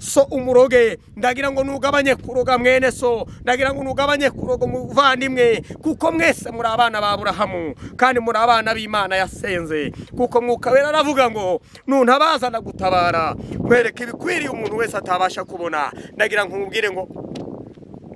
So umuroge, ndagira ngo nugabanye kuroga mwene so, ndagira ngo nugabanye kuroga umuvandimwe, kuko mwese muri abana ba Aburahamu kandi muri abana b'Imana yasenze. Kuko Mwuka Wera aravuga ngo nuntabaza ndagutabara, nkwereka ibikwiriye umuntu wese atabasha kubona. Ndagira ngo nkubwire ngo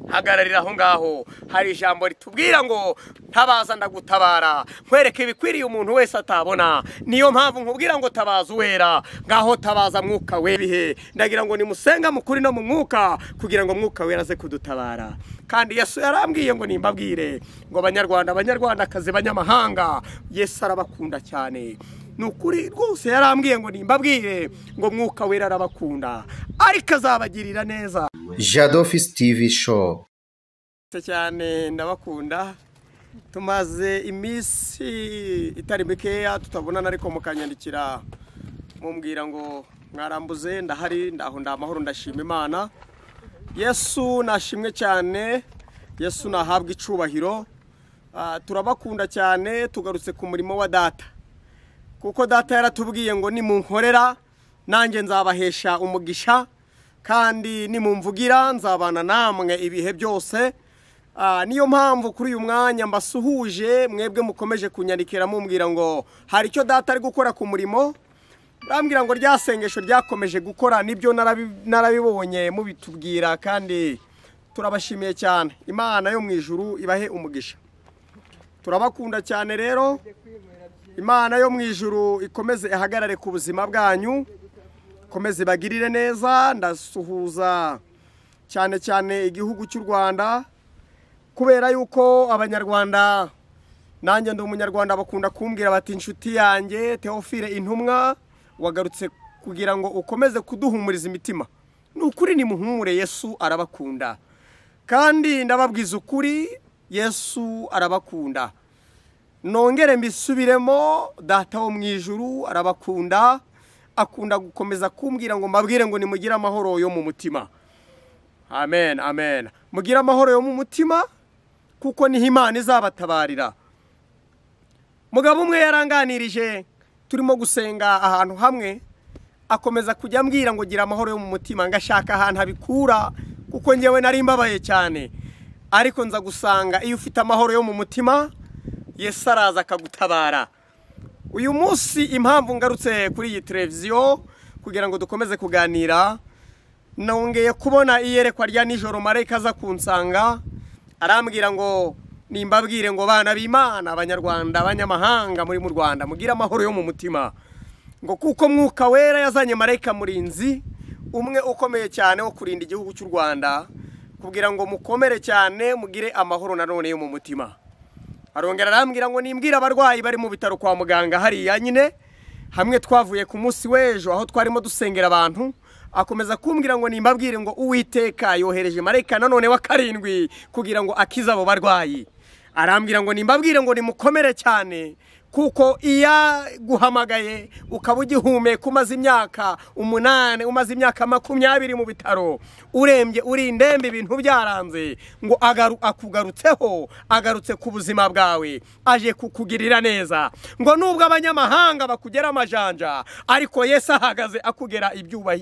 hagararira aho ngaho, hari ijambo ritubwira ngo ntabaza ndagutabara, nkwereka ibikwiriye umuntu wese atabona. Niyo mpamvu nkubwira ngo tabaza Uwera, ngaho tabaza Mwuka Wera ibihe. Ndagira ngo nimusenga mukuri no mu mwuka, kugira ngo Mwuka Wera aze kudutabara. Kandi Yesu yarambwiye ngo nimbabwire ngo Banyarwanda, Banyarwandakazi, banyamahanga, Yesu arabakunda cyane. Nukuri rwose yarambwiye ngo nimbabwire ngo Mwuka Wera arabakunda, ariko azabagirira neza. Jado Office TV Show. Cyane ndabakunda. Tumaze iminsi itari mikeya tutabonana, ariko mukanyandikira mumbwira ngo mwarambuze, ndahari, ndaho, ndamahoro, ndashima Imana. Yesu nashimwe cyane, Yesu nahabwa icubahiro. Turabakunda cyane, tugarutse ku murimo wa data, kuko data yaratubwiye ngo nimunkorera nanjye nzabahesha umugisha, kandi nimumvugira nzabana namwe ibihe byose. Niyo mpamvu kuri uyu mwanya mbasuhuje mwebwe mukomeje kunyandikira mumbwira ngo hari icyo data ari gukora ku murimo. Urambwira ngo rya sengesho ryakomeje gukora, nibyo narabibonye mubitubwira, kandi turabashimiye cyane. Imana yo mu ijuru ibahe umugisha. Turabakunda cyane rero. Imana yo mu ijuru ikomeze ihagarare ku buzima bwanyu, ikomeze ibagirire neza. Ndasuhuza cyane cyane igihugu cy'u Rwanda, kubera yuko Abanyarwanda, nanjye ndi Umunyarwanda, bakunda kumbwira bati inshuti yanjye Theophile Intumwa, wagarutse kugira ngo ukomeze kuduhumuriza imitima. Ni ukuri nimuhumure, Yesu arabakunda. Kandi ndababwiza ukuri, Yesu arabakunda. Nongere mbisubiremo, data wo mu ijuru arabakunda, akunda gukomeza kumbwira ngo mbabwire ngo nimugire amahoro yo mu mutima. Amen, amen. Mugire amahoro yo mu mutima, kuko niho Imana izabatabarira. Mugabo umwe yaranganirije turimo gusenga ahantu hamwe, akomeza kujya ambwira ngo gira amahoro yo mu mutima, ngashaka ahantu abikura, kuko njyewe nari mbabaye cyane. Ariko nza gusanga iyo ufite amahoro yo mu mutima, Yesu araza akagutabara. Uyu munsi impamvu ngarutse kuri iyi televiziyo kugira ngo dukomeze kuganira, nongeye kubona iyerekwa rya nijoro, marayika aza kunsanga arambwira ngo nimbabwire ngo bana b'Imana, Abanyarwanda, abanyamahanga muri mu Rwanda, mugire amahoro yo mu mutima, ngo kuko Mwuka Wera yazanye marayika murinzi umwe ukomeye cyane wo kurinda igihugu cy'u Rwanda, kugira ngo mukomere cyane, mugire amahoro nanone yo mu mutima. Arongera arambwira ngo nimbwire abarwayi bari mu bitaro kwa muganga hariya nyine hamwe twavuye ku munsi w'ejo aho twarimo dusengera abantu, akomeza kumbwira ngo nimbabwire ngo Uwiteka yohereje marayika nanone wa karindwi kugira ngo akize abo barwayi. Arambwira ngo nimbabwire ngo nimukomere cyane, kuko iya guhamagaye ukaba ugihumeka, umaze imyaka 8, umaze imyaka 20 mu bitaro, urembye, uri indembe, ibintu byaranze, ngo akugarutseho, agarutse ku buzima bwawe, aje kukugirira neza. Ngo nubwo abanyamahanga bakugera amajanja, ariko Yesu ahagaze akugera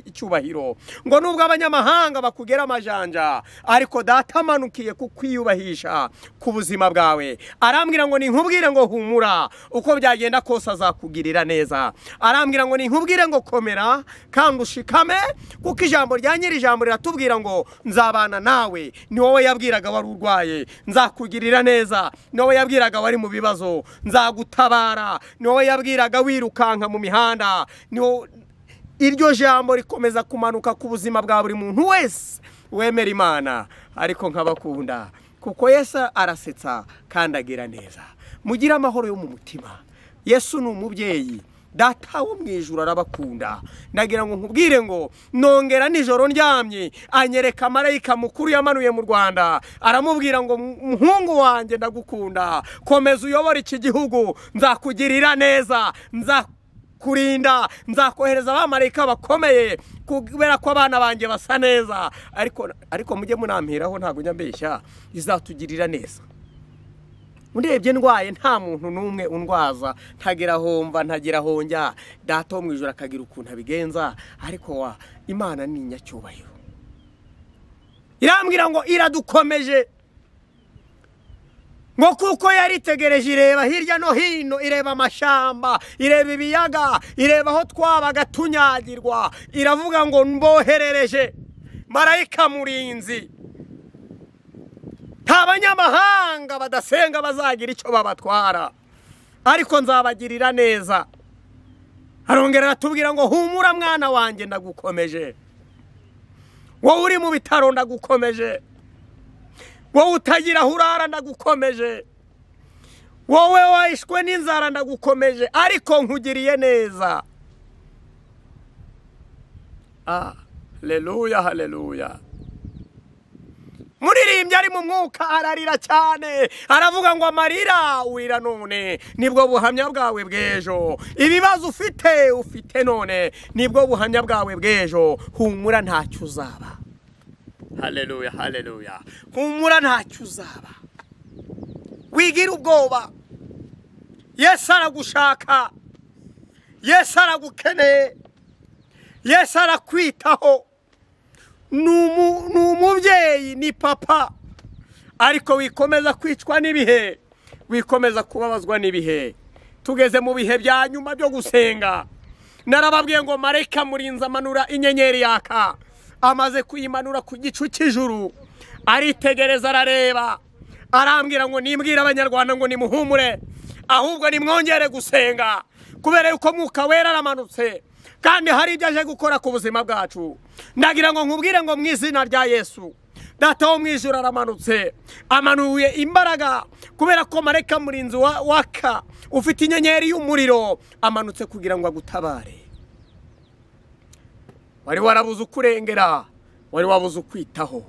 icyubahiro. Ngo nubwo abanyamahanga bakugera amajanja, ariko data amanukiye kukwiyubahisha ku buzima bwawe. Arambwira ngo ninkubwire ngo humura, uko byagenda kose azakugirira neza. Arambwira ngo ninkubwire ngo komera kandi ushikame, kuko ijambo rya nyiri ijambo riratubwira ngo nzabana nawe. Ni wowe yabwiraga wari urwaye, nzakugirira neza. Ni wowe yabwiraga wari mu bibazo, nzagutabara. Ni wowe yabwiraga wirukanka mu mihanda. Iryo jambo rikomeza kumanuka ku buzima bwa buri muntu wese wemera Imana. Ariko nkabakunda, kuko Yesu arasetsa kandi agira neza. Mugire amahoro yo mu mutima. Yesu ni umubyeyi, data wo mu ijuru arabakunda. Ndagira ngo nkubwire ngo nongera nijoro ndyamye, anyereka marayika mukuru yamanuye mu Rwanda, aramubwira ngo muhungu wanjye ndagukunda, komeza uyobore iki gihugu, nzakugirira neza, nzakurinda, nzakohereza abamarayika bakomeye, kubera ko abana banjye basa neza. Ariko mujye munamperaho, ntago njya mbeshya, izatugirira neza. Undebye ndwaye nta muntu n'umwe undwaza, ntagira aho mva, ntagira aho njya, data wo mu ijuru akagira ukuntu abigenza, ariko wa Imana ni inyacyubahiro. Irambwira ngo iradukomeje, ngo kuko yaritegereje ireba hirya no hino, ireba amashamba, ireba ibiyaga, ireba aho twabaga tunyagirwa, iravuga ngo mboherereje marayika murinzi. Nta banyamahanga badasenga bazagira icyo babatwara, ariko nzabagirira neza. Arongera aratubwira ngo humura mwana wanjye ndagukomeje, wowe uri mu bitaro ndagukomeje, wowe utagira aho urara ndagukomeje, wowe wishwe n'inzara ndagukomeje, ariko nkugiriye neza. Haleluya, haleluya. Muririmbyi ari mu mwuka ararira cyane, aravuga ngo amarira urira none nibwo buhamya bwawe bw'ejo, ibibazo ufite none nibwo buhamya bwawe bw'ejo. Humura ntacyo uzaba. Haleluya, haleluya. Humura ntacyo uzaba, wigira ubwoba. Yesu aragushaka, Yesu aragukeneye, Yesu arakwitaho. Ni umubyeyi, ni papa, ariko wikomeza kwicwa n'ibihe, wikomeza kubabazwa n'ibihe. Tugeze mu bihe bya nyuma byo gusenga. Narababwiye ngo marayika murinzi amanura inyenyeri yaka, amaze kuyimanura ku gicu cy'ijuru, aritegereza arareba, arambwira ngo nimbwira abanyarwanda ngo nimuhumure, ahubwo nimwongere gusenga, kubera yuko Mwuka Wera aramanutse kandi hari ibyo aje gukora ku buzima bwacu. Ndagira ngo nkubwire ngo mu izina rya Yesu, data wo mu ijuru aramanutse, amanuye imbaraga, kubera ko marayika murinzi waka ufite inyenyeri y'umuriro amanutse kugira ngo agutabare. Wari warabuze ukurengera, wari wabuze ukwitaho,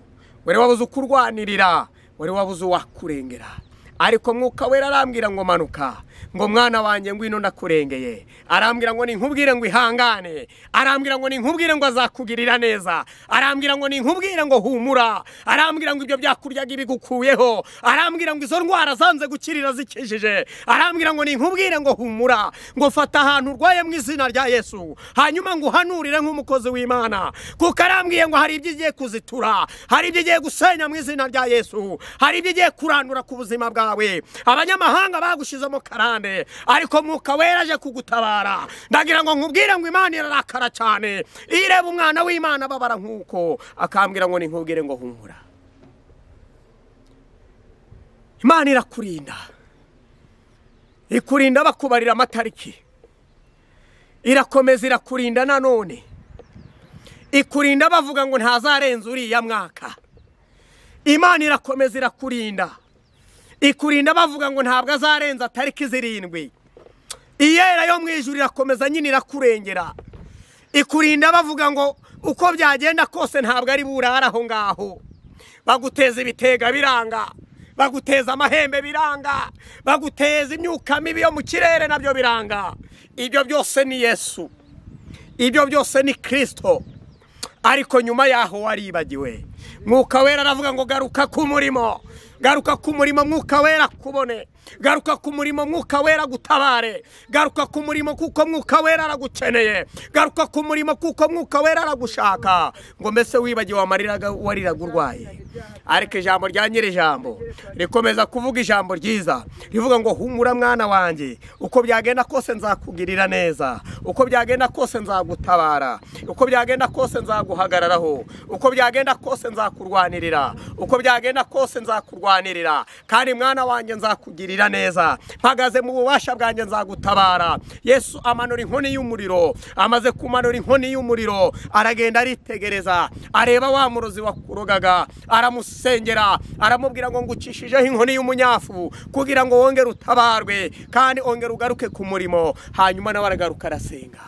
wari wabuze ukurwanirira, wari wabuze uwakurengera, ariko Mwuka Wera arambwira ngo manuka, ngo mwana wanjye ngwino ndakurengeye. Arambwira ngo ninkubwire ngo ihangane, arambwira ngo ninkubwire ngo azakugirira neza, arambwira ngo ninkubwire ngo humura, arambwira ngo ibyo byakuryaga ibigukuyeho, arambwira ngo izo ndwara zanze gukirira zikijije, arambwira ngo ninkubwire ngo humura, ngo fata ahantu urwaye mu izina rya Yesu, hanyuma ngo uhanurire nk'umukozi w'Imana, kuko arambwiye ngo hari ibyo igiye kuzitura, hari ibyo igiye gusenya mu izina rya Yesu, hari ibyo igiye kurandura ku buzima bwawe. Abanyamahanga bagushizemo karande, ariko Mwuka Wera aje kugutabara. Ndagira ngo nkubwire ngo Imana irarakara cyane, ireba umwana w'Imana babara nkuko, akambwira ngo ninkubwire ngo humura. Imana irakurinda, ikurinda bakubarira amatariki, irakomeza irakurinda nanone, ikurinda bavuga ngo ntazarenza uriya mwaka. Imana irakomeza irakurinda, ikurinda bavuga ngo ntabwo azarenza tariki 7. Iyera yo mu ijuru irakomeza nyine irakurengera, ikurinda bavuga ngo uko byagenda kose ntabwo ari burara aho ngaho. Baguteza ibitega biranga, baguteza amahembe biranga, baguteza imyuka mibi yo mu kirere nabyo biranga. Ibyo byose ni Yesu, ibyo byose ni Kristo. Ariko nyuma yaho waribagiwe. Mwuka Wera aravuga ngo garuka ku murimo, garuka ku murimo, Mwuka Wera kubone, garuka ku murimo, Mwuka Wera gutabare, garuka ku murimo kuko Mwuka Wera aragukeneye, garuka ku murimo kuko Mwuka Wera aragushaka. Ngo mbese wibagiwe amarira wariraga urwaye? Ariko ijambo rya nyiri ijambo rikomeza kuvuga ijambo ryiza, rivuga ngo humura mwana wanjye, uko byagenda kose nzakugirira neza, uko byagenda kose nzagutabara, uko byagenda kose nzaguhagararaho, uko byagenda kose nzakurwanirira, uko byagenda kose nzakurwanirira, kandi mwana wanjye nzakugirira neza, mpagaze mu bubasha bwanjye nzagutabara. Yesu amanura inkoni y'umuriro, amaze kumanura inkoni y'umuriro aragenda aritegereza, areba wa murozi wakurogaga, aramusengera, aramubwira ngo ngucishijeho inkoni y'umunyafu kugira ngo wongere utabarwe kandi ongere ugaruke ku murimo. Hanyuma nawe aragaruka arasenga,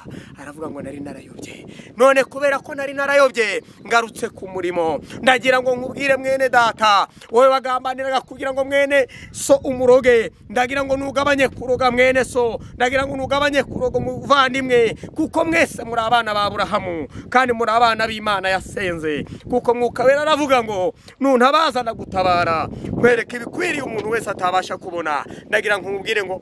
aravuga ngo nari narayobye, none kubera ko nari narayobye ngarutse ku murimo. Ndagira ngo nkubwire mwene data, wowe wagambaniraga kugira ngo mwene so umuroge, nkubwire, ndagira ngo nugabanye kuroga mwene so, ndagira ngo nugabanye kuroga umuvandimwe, kuko mwese muri abana ba Aburahamu kandi muri abana b'Imana yasenze. Kuko Mwuka Wera aravuga ngo nuntabaza ndagutabara, nkwereka ibikwiriye umuntu wese atabasha kubona. Ndagira ngo nkubwire ngo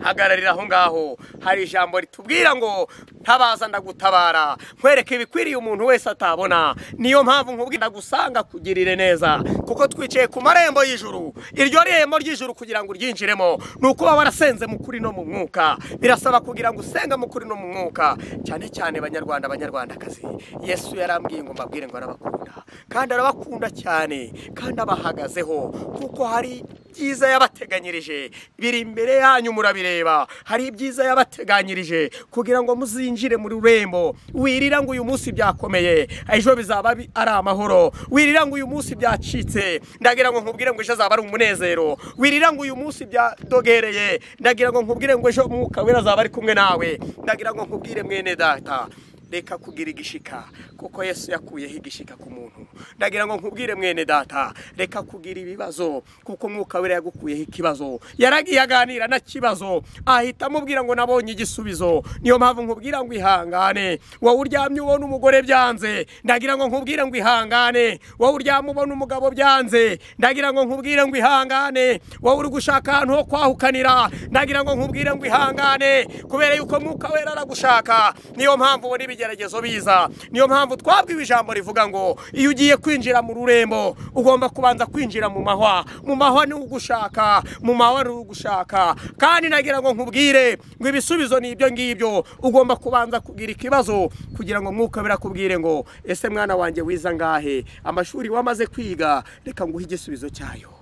hagararira aho ngaho. Hari ijambo ritubwira ngo ntabaza ndagutabara, nkwereka ibikwiriye umuntu wese atabona. Niyo mpamvu nkubwira ndagusanga kugirire neza, kuko twicaye ku marembo y'ijuru. Iryo rembo ry'ijuru kugira ngo uryinjiremo ni ukuba warasenze mu kuri no mu mwuka. Birasaba kugira ngo usenge mu kuri no mu mwuka, cyane cyane Banyarwanda, Banyarwandakazi. Yesu yarambwiye ngo mbabwire ngo arabakunda, kandi arabakunda cyane, kandi abahagazeho, kuko hari ibyiza yabateganyirije biri imbere yanyu, murabireba. Hari ibyiza yabateganyirije kugira ngo muzinjire muri rurembo. Wirira ngo uyu munsi byakomeye, ejo bizaba ari amahoro. Wirira ngo uyu munsi byacitse, ndagira ngo nkubwire ngo ejo azaba ari umunezero. Wirira ngo uyu munsi byadogereye, ndagira ngo nkubwire ngo ejo Mwuka Wera azaba ari kumwe nawe. Ndagira ngo nkubwire mwene data, reka kugira igishika, kuko Yesu yakuyeho igishika ku muntu. Ndagira ngo nkubwire mwene data, reka kugira ibibazo, kuko Mwuka Wera yagukuyeho ikibazo. Yaragiye aganira na kibazo, ahita amubwira ngo nabonye igisubizo. Niyo mpamvu nkubwira ngo ihangane. Wowe uryamye ubona umugore byanze, ndagira ngo nkubwire ngo ihangane. Wowe uryamye ubona umugabo byanze, ndagira ngo nkubwire ngo ihangane. Wowe uri gushaka ahantu ho kwahukanira, ndagira ngo nkubwire ngo ihangane, kubera yuko Mwuka Wera aragushaka. Niyo mpamvu ubona ibigeragezo biza. Niyo mpamvu twabwiwe ijambo rivuga ngo iyo ugiye kwinjira mu rurembo ugomba kubanza kwinjira mu mahwa. Mu mahwa ni ugushaka, mu mahwa ni ugushaka. Kandi nagira ngo nkubwire ngo ibisubizo ni ibyo ngibyo. Ugomba kubanza kugira ikibazo kugira ngo Mwuka Wera akubwire ngo ese mwana wanjye wiza ngahe, amashuri wamaze kwiga, reka nguhe igisubizo cyayo.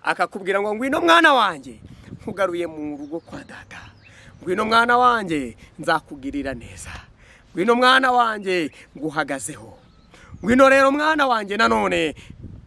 Akakubwira ngo ngwino mwana wanjye, nkugaruye mu rugo kwa data. Ngwino mwana wanjye, nzakugirira neza. Ngwino mwana wanjye, nguhagazeho. Ngwino rero mwana wanjye, nanone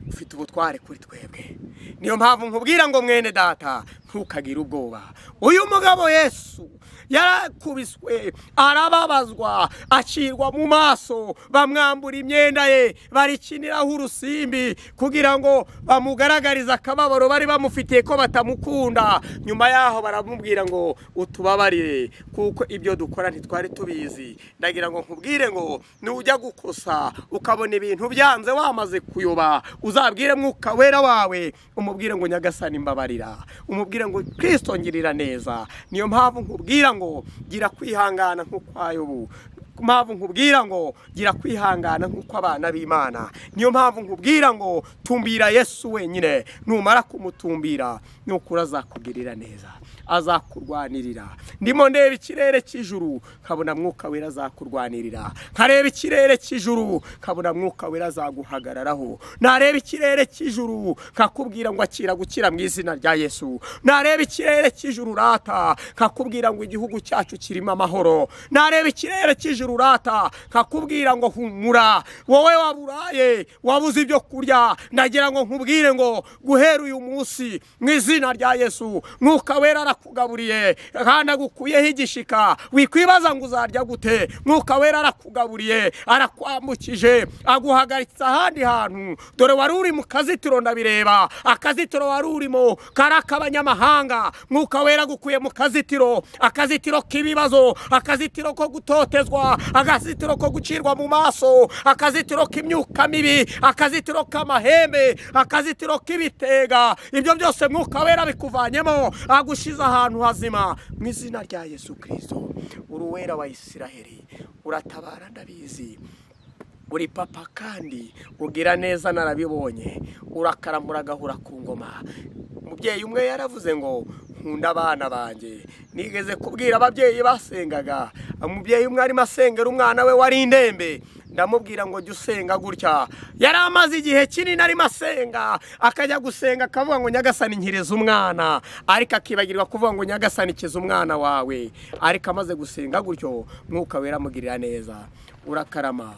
ufite ubutware kuri twebwe. Niyo mpamvu nkubwira ngo mwene data, ntukagire ubwoba. Uyu mugabo Yesu yarakubiswe, arababazwa, acirwa mu maso, bamwambura imyenda ye, barikiniraho urusimbi kugira ngo bamugaragarize akababaro bari bamufitiye ko batamukunda. Nyuma yaho baramubwira ngo utubabarire, kuko ibyo dukora ntitwari tubizi. Ndagira ngo nkubwire ngo nujya gukosa ukabona ibintu byanze wamaze kuyoba, uzabwire Mwuka Wera wawe, umubwire ngo Nyagasani mbabarira, umubwire ngo Kristo ngirira neza. Niyo mpamvu nkubwira ngo gira kwihangana nk'ukwa Yobu. Mpamvu nkubwira ngo gira kwihangana nk'uko abana b'Imana. Niyo mpamvu nkubwira ngo tumbira Yesu wenyine. Numara kumutumbira nukura azakugirira neza, azakurwanirira. Ndimo ndeba ikirere cy'ijuru nkabona Mwuka Wera azakurwanirira. Nkareba ikirere cy'ijuru nkabona Mwuka Wera azaguhagararaho. Nareba ikirere cy'ijuru nkakubwira ngo akira gukira mu izina rya Yesu. Nareba ikirere cy'ijuru rata nkakubwira ngo igihugu cyacu kirimo amahoro. Nareba ikirere cy'ijuru rata nkakubwira ngo humura, wowe waburaye wabuze ibyo kurya, ndagira ngo nkubwire ngo guhera uyu munsi mu izina rya Yesu Mwuka Wera arakugaburiye kandi agukuyeho igishika. Wikwibaza ngo uzarya gute, Mwuka Wera arakugaburiye, arakwambukije, aguhagaritse ahandi hantu. Dore wari uri mu kazitiro, ndabireba akazitiro wari urimo karaka abanyamahanga. Mwuka Wera agukuye mu kazitiro, akazitiro k'ibibazo, akazitiro ko gutotezwa, akazitiro ko gucirwa mu maso, akazitiro k'imyuka mibi, akazitiro k'amahembe, akazitiro k'ibitega. Ibyo byose Mwuka Wera bikuvanyemo, agushize ahantu hazima mu izina rya Yesu Kristo. Uruwera wa Isiraheli, uratabara ndabizi, uri papa kandi ugira neza narabibonye, urakaramura agahura ku ngoma. Umubyeyi umwe yaravuze ngo nkunda abana banjye. Nigeze kubwira ababyeyi basengaga, umubyeyi umwe arimo asengera umwana we wari indembe, ndamubwira ngo jya usenga gutya. Yari amaze igihe kinini arimo asenga, akajya gusenga akavuga ngo Nyagasani nkiriza umwana, ariko akibagirwa kuvuga ngo Nyagasani kiza umwana wawe. Ariko amaze gusenga gutyo Mwuka Wera amugirira neza. Urakarama,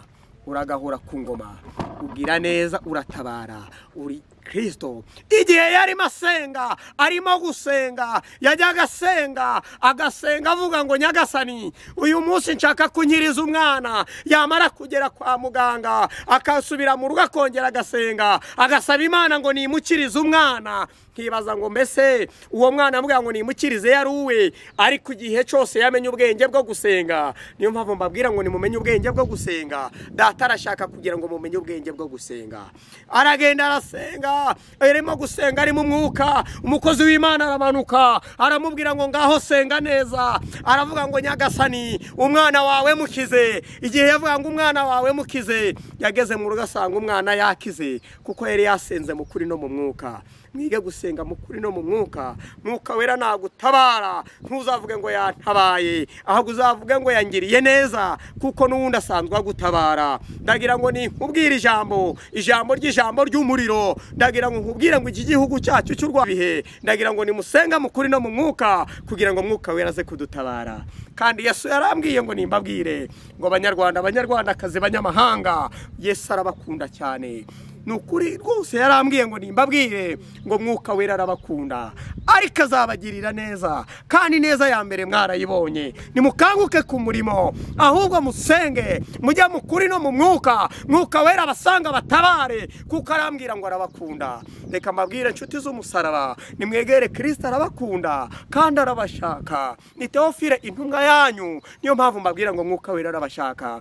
uragahura ku ngoma, ugira neza, uratabara, uri Kristo. Igihe yarimo asenga, arimo gusenga, yajyaga asenga, agasenga avuga ngo Nyagasani, uyu munsi nshaka kunkiriza umwana. Yamara kugera kwa muganga akasubira mu rugo akongera agasenga, agasaba Imana ngo nimukirize umwana. Nkibaza ngo mbese uwo mwana amubwira ngo nimukirize yari uwe? Ariko igihe cyose yamenye ubwenge bwo gusenga. Niyo mpamvu mbabwira ngo nimumenye ubwenge bwo gusenga. Data arashaka kugira ngo mumenye ubwenge bwo gusenga. Aragenda arasenga, arimo gusenga ari mu mwuka. Umukozi w'Imana aramanuka aramubwira ngo ngaho senga neza. Aravuga ngo Nyagasani, umwana wawe mukize. Igihe yavuga ngo umwana wawe mukize, yageze mu rugo asanga umwana yakize, kuko yari yasenze mu kuri no mu mwuka. Mwige gusenga mu kuri no mu mwuka. Mwuka wera nagutabara, ntuzavuge ngo yantabaye, ahubwo uzavuge ngo yangiriye neza, kuko n'uwundi asanzwe agutabara. Ndagira ngo ni nkubwire ijambo, ijambo ry'ijambo ry'umuriro. Ndagira ngo nkubwire ngo iki gihugu cyacu cy'u Rwanda bihe, ndagira ngo nimusenga mu kuri no mu mwuka, kugira ngo mwuka wera aze kudutabara. Kandi Yesu yarambwiye ngo nimbabwire ngo Banyarwanda, Banyarwandakazi, banyamahanga, Yesu arabakunda cyane. Nukuri rwose yarambwiye ngo nimbabwire ngo mwuka wera arabakunda, ariko azabagirira neza, kandi neza ya mbere mwarayibonye. Nimukanguke ku murimo, ahubwo musenge, mujye mu kuri no mu mwuka. Mwuka wera abasanga batabare, kuko arambwira ngo arabakunda. Reka mbabwire inshuti z'umusaraba, nimwegere Kristo, arabakunda kandi arabashaka. Ni Teofile intumwa yanyu, niyo mpamvu mbabwira ngo mwuka wera arabashaka.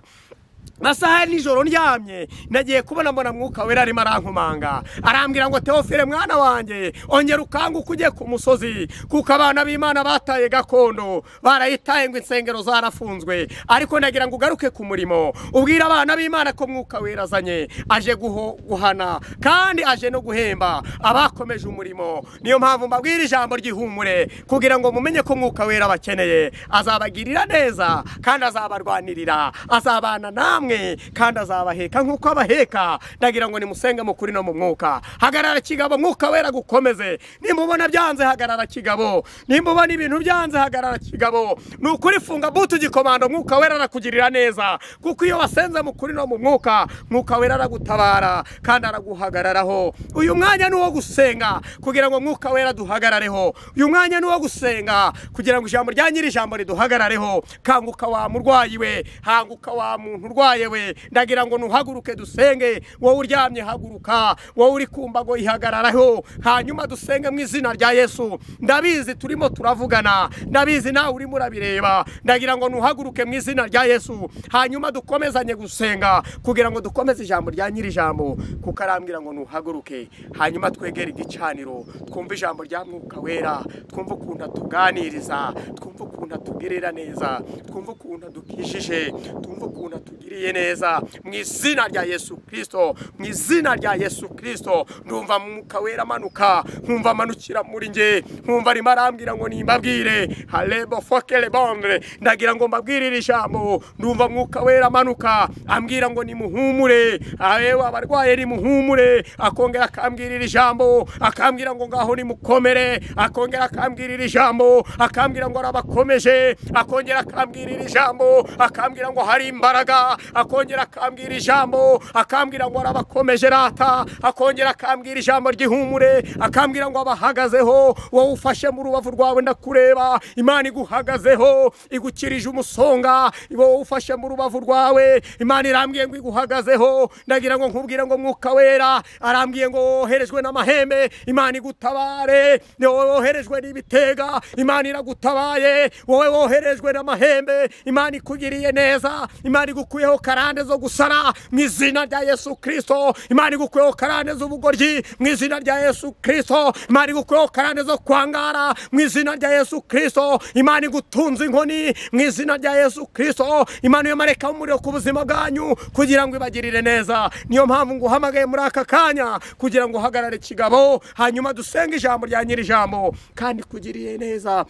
Masaha nijoro ndyamye nagiye kubona mbona mwuka wera arimo arankomanga, arambwira ngo Teofile mwana wanjye, ongera ukanguke ujye ku musozi, kuko abana b'Imana bataye gakondo, barayitaye ngo insengero zarafunzwe. Ariko ndagira ngo ugaruke ku murimo, ubwira abana b'Imana ko mwuka wera azanye, aje guhana kandi aje no guhemba abakomeje umurimo. Niyo mpamvu mbabwira ijambo ry'ihumure, kugira ngo mumenye ko mwuka wera abakeneye. Azabagirira neza kandi azabarwanirira, azabana namwe kandi azabaheka nkuko abaheka. Ndagira ngo nimusenge mu kuri no mu mwuka. Hagarara kigabo, mwuka wera gukomeze. Nimubona byanze hagarara kigabo, nimubona ibintu byanze hagarara kigabo. Nukuri funga butu gikomando, mwuka wera arakugirira neza, kuko iyo wasenze mu kuri no mu mwuka, mwuka wera aragutabara kandi araguhagararaho. Uyu mwanya ni uwo gusenga kugira ngo mwuka wera duhagarareho. Uyu mwanya ni uwo gusenga kugira ngo ijambo rya nyiri ijambo riduhagarareho. Kanguka wa murwayi we, hanguka wa muntu urwaye we, ndagira ngo nuhaguruke dusenge. Wowe uryamye haguruka, wowe uri kumba ngo ihagararaho, hanyuma dusenge mu izina rya Yesu. Ndabizi turimo turavugana, ndabizi nawe urimo urabireba. Ndagira ngo nuhaguruke mu izina rya Yesu, hanyuma dukomezanye gusenga kugira ngo dukomeze ijambo rya nyiri ijambo, kuko arambwira ngo nuhaguruke, hanyuma twegere igicaniro, twumve ijambo rya mwuka wera, twumve ukuntu atuganiriza, twumve ukuntu atugirira neza, twumve ukuntu adukijije, twumve ukuntu atugiriye neza mu izina rya Yesu Kristo. Mu izina rya Yesu Kristo ndumva mwuka wera amanuka, nkumva amanukira muri nge, nkumva arimo arambwira ngo nimbabwire halebo fokele bondre. Ndagira ngo mbabwirire ijambo. Ndumva mwuka wera amanuka ambwira ngo nimuhumure, abewe abarwaye nimuhumure. Akongera akambwirira ijambo, akambwira ngo ngaho nimukomere. Akongera akambwirira ijambo, akambwira ngo arabakomeje. Akongera akambwirira ijambo, akambwira ngo hari imbaraga. Akongera akambwira ijambo, akambwira ngo arabakomeje rata. Akongera akambwira ijambo ry'ihumure, akambwira ngo abahagazeho. Wowe ufashe mu rubavu rwawe ndakureba, Imana iguhagazeho, igukirije umusonga. Wowe ufashe mu rubavu rwawe, Imana irambwiye ngo iguhagazeho. Ndagira ngo nkubwire ngo mwuka wera arambwiye ngo woherejwe n'amahembe, Imana igutabare. Wowe woherejwe n'ibitega, Imana iragutabaye. Wowe woherejwe n'amahembe, Imana ikugiriye neza, Imana igukuyeho karande zo gusara mu izina rya Yesu Kristo. Imana igukuyeho karande z'ubugoryi mu izina rya Yesu Kristo. Imana igukuyeho karande zo kwangara mu izina rya Yesu Kristo. Imana igutunze inkoni mu izina rya Yesu Kristo. Imana yomareka umuriro ku buzima bwanyu kugira ngo ibagirire neza. Niyo mpamvu nguhamagaye muri aka kanya kugira ngo uhagarare kigabo, hanyuma dusenge ijambo rya nyiri ijambo kandi kugiriye neza.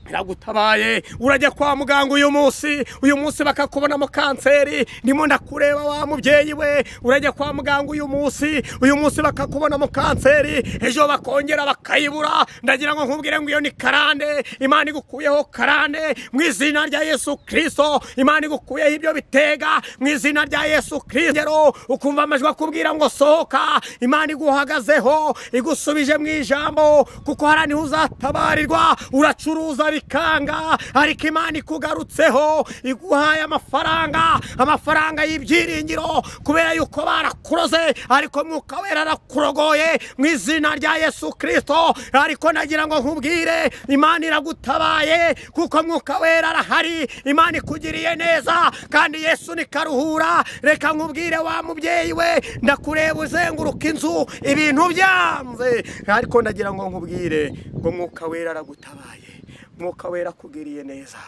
iragutabaye. Urajya kwa muganga uyu munsi bakakubonamo kanseri, ndimo ndakureba wa mubyeyi we. Urajya kwa muganga uyu munsi bakakubonamo kanseri, ejo bakongera bakayibura. Ndagira ngo nkubwire ngo iyo ni karande. Imana igukuyeho karande mu izina rya Yesu Kristo. Imana igukuyeho ibyo bitega mu izina rya Yesu Kristo. Ukumva amajwi akubwira ngo sohoka, Imana iguhagazeho, igusubije mu ijambo, kuko harani uzatabarirwa. Uracuruza bikanga, ariko Imana ikugarutseho, iguhaye amafaranga y'ibyiringiro, kubera yuko barakuroze, ariko Mwuka Wera arakurogoye mu izina rya Yesu Kristo. Ariko nagira ngo nkubwire, Imana iragutabaye, kuko Mwuka Wera arahari. Imana ikugiriye neza, kandi Yesu ni karuhura. Reka nkubwire wa mubyeyi we, ndakureba uzenguruka inzu ibintu byanze, ariko ndagira ngo nkubwire ngo Mwuka Wera aragutabaye, Mwuka Wera akugiriye neza.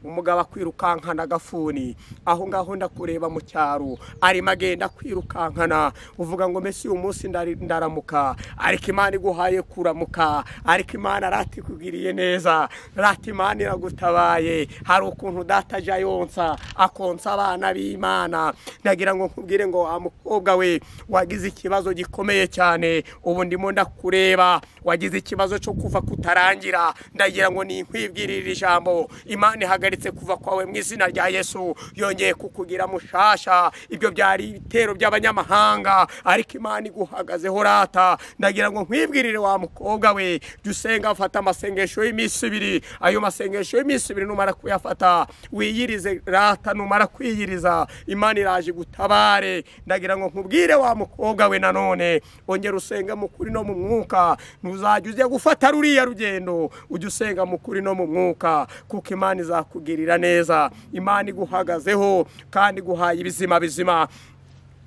Umugabo akwirukankana agafuni aho ngaho, ndakureba mu cyaro arimo agenda kwirukankana, uvuga ngo mbese uyu munsi ndaramuka, ariko Imana iguhaye kuramuka, ariko Imana rati ikugiriye neza, rati Imana iragutabaye. Hari ukuntu data ajya yonsa, akonsa abana b'Imana. Ndagira ngo nkubwire ngo wa mukobwa we, wagize ikibazo gikomeye cyane, ubu ndimo ndakureba, wagize ikibazo cyo kuva kutarangira. Ndagira ngo ni nkwibwirira ijambo, Imana ihagaritse kuva kwawe mu izina rya Yesu, yongeye kukugira mushasha. Ibyo byari ibitero by'abanyamahanga, ariko Imana iguhagazeho rata. Ndagira ngo nkwibwirire wa mukobwa we, jya usenga, afata amasengesho y'iminsi ibiri. Ayo masengesho y'iminsi ibiri numara kuyafata, wiyirize rata. Numara kwiyiriza, Imana iraje gutabare. Ndagira ngo nkubwire wa mukobwa we, nanone ongera usenga mu kuri no mu mwuka. Ntuzajya ujya gufata ruriya rugendo, ujye usenga mu kuri no mu mwuka, kuko Imana izakugirira neza. Imana iguhagazeho kandi iguhaye ibizima bizima.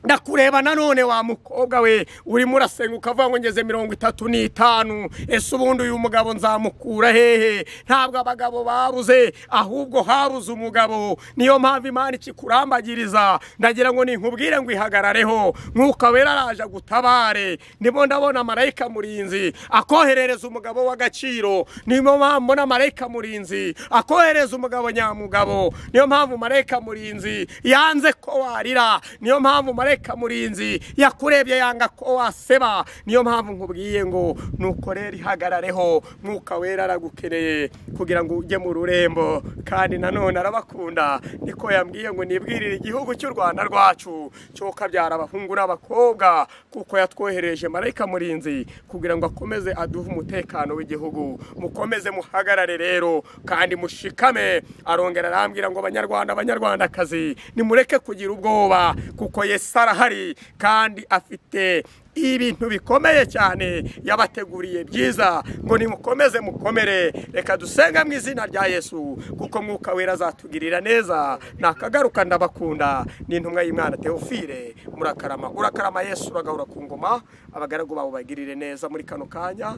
Ndakureba nanone wa mukobwa we, urimo urasenga ukavuga ngo ngeze 35, ese ubundi uyu mugabo nzamukura hehe? Ntabwo abagabo babuze, ahubwo habuze umugabo. Niyo mpamvu Imana ikikurambagiriza. Ndagira ngo ninkubwire ngo ihagarareho, Mwuka Wera araje gutabare. Ndimo ndabona marayika murinzi akoherereza umugabo w'agaciro. Niyo mpamvu mbona marayika murinzi akohereza umugabo nyamugabo. Niyo mpamvu marayika murinzi yanze ko warira. Niyo mpamvu marayika murinzi yakurebye yanga ko waseba. Niyo mpamvu nkubwiye ngo nuko rero ihagarareho, Mwuka Wera aragukeneye kugira ngo ujye mu rurembo. Kandi nanone arabakunda, niko yambwiye ngo nibwirire igihugu cy'u Rwanda rwacu cyo kabyara abahungu n'abakobwa, kuko yatwohereje marayika murinzi kugira ngo akomeze aduhe umutekano w'igihugu. Mukomeze muhagarare rero kandi mushikame. Arongera arambwira ngo Banyarwanda, Banyarwandakazi, nimureke kugira ubwoba, kuko Yesu arahari kandi afite ibintu bikomeye cyane yabateguriye byiza, ngo nimukomeze mukomere. Reka dusenga mu izina rya Yesu, kuko Mwuka Wera azatugirira neza. Nakagaruka ndabakunda, ni intumwa y'Imana Theophile. Murakarama, urakarama Yesu, uragahura ku ngoma. Abagaragu bawe bagirire neza muri kano kanya.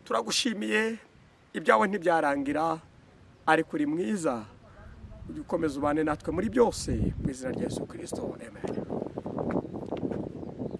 Turagushimiye, ibyawe ntibyarangira, ariko uri mwiza. Ukomeze ubane natwe muri byose mu izina rya Yesu Kristo, amen.